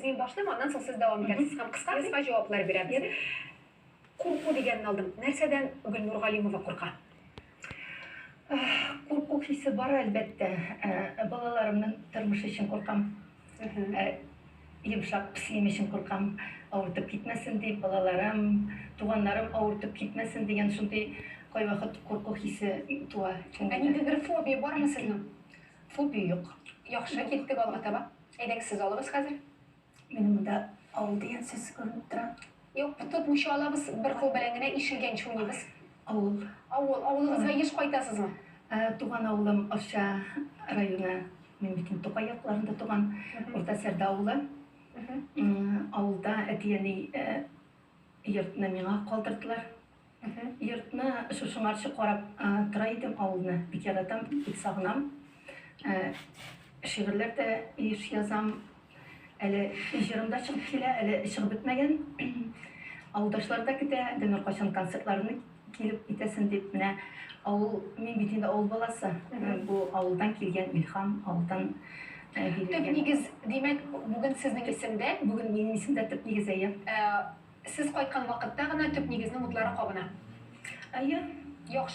Мин башлыйм, аннан соң сез дәвам итәрсез һәм кыска-кыска җаваплар бирәбез. Курку дигәнне алдым. Нәрсәдән Гөлнур Галимова курка? Курку хисе бар, әлбәттә. Балаларымның тормышы өчен куркам. Йомшак песием өчен куркам. Авыртып китмәсен дип, балаларым, туганнарым авыртып китмәсен дигән шундый кайвакыт курку хисе туа. Ә ниндидер фобия бармы сезнең? Фобия юк. Яхшы, киттек алга таба. Әйдәгез, сез алыгыз хәзер. Минем монда авыл дигән сүз күренеп тора. Юк, тотмыйча алабыз, бер кул белән генә ишелгәнче уйныйбыз. Авыл. Авыл. Авылыгызга еш кайтасызмы? Туган авылым Арча районы. Мин бит инде Тукай якларында туган. Урта Сәрдә авылы. Авылда әти-әни йортны миңа калдырдылар. Йортны шушыңарчы карап тора идем, авылны бик яратам, бик сагынам. Шигырьләр дә еш язам. Әле җырым да чыгып килә, әле чыгып бетмәгән. Авылдашлар да көтә, Гөлнур кайчан концертларны килеп китәсен дип. Менә авыл, мин бит инде авыл баласы. Бу авылдан килгән илһам, авылдан бирелгән. Төп нигез, димәк, бүген сезнең исемдә? Бүген минем исемдә төп нигез, әйе. Сез кайткан вакытта гына төп нигезнең утлары кабына. Әйе. Яхшы.